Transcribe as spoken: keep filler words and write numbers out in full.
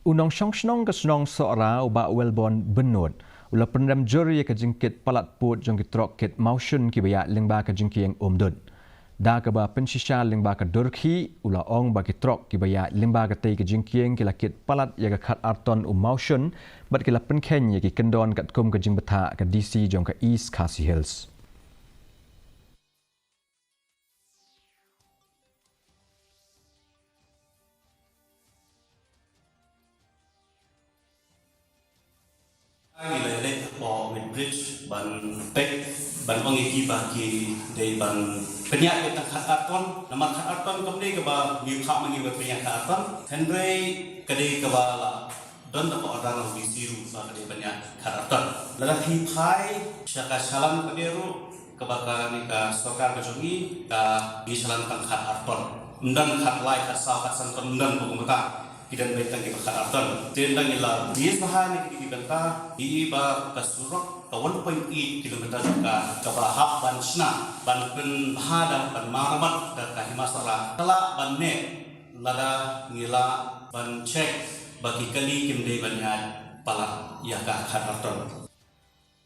U nongshong shnong ka shnong Sohra, u Bah Wellborn Bynnud, u la pynrem jur ïa ka jingkit palat pud jong ki trok kit mawshun kiba ïaid lyngba ka jingkieng Umdut. Da kaba pynshisha lyngba ka dur khih, u la ong ba ki trok kiba ïaid lyngba katei ka jingkieng ki la kit palat ïa ka khatar ton u mawshun, bad ki la pynkheiñ ïa ki kyndon katkum ka jingbthah ka D C jong ka East Khasi Hills. Ngi la leit hapoh weighbridge ban peit, ban ong ïa ki ba ki dei ban pynïaid ïa tang khatar ton, namar khatar ton kam dei kaba ngi phah ma ngi ban pynïaid khatar ton. Hynrei ka dei kaba la don da ka order na D C ruh ba ka dei ban ïaid khatar ton. Lada phi phai sha ka challan ka dei ruh, kaba kane ka sorkar ka jong ngi ka ngi challan tang khatar ton. Ym don khatlai, khatsaw, khatsan ton, ym don ba kumta. Ki don beit tang kiba khatar ton. Te ynda ngi la bit bha na kine ki bynta, ngi i ba ka surok ka one point eight kilometer jong ka, kaba hap ban shna, ban pynbha da, ban maramat da ka Hima Sohra, ka lah ban neh lada ngi lah ban check ba ki kali kim dei ban ïaid palat ïa ka khatar ton.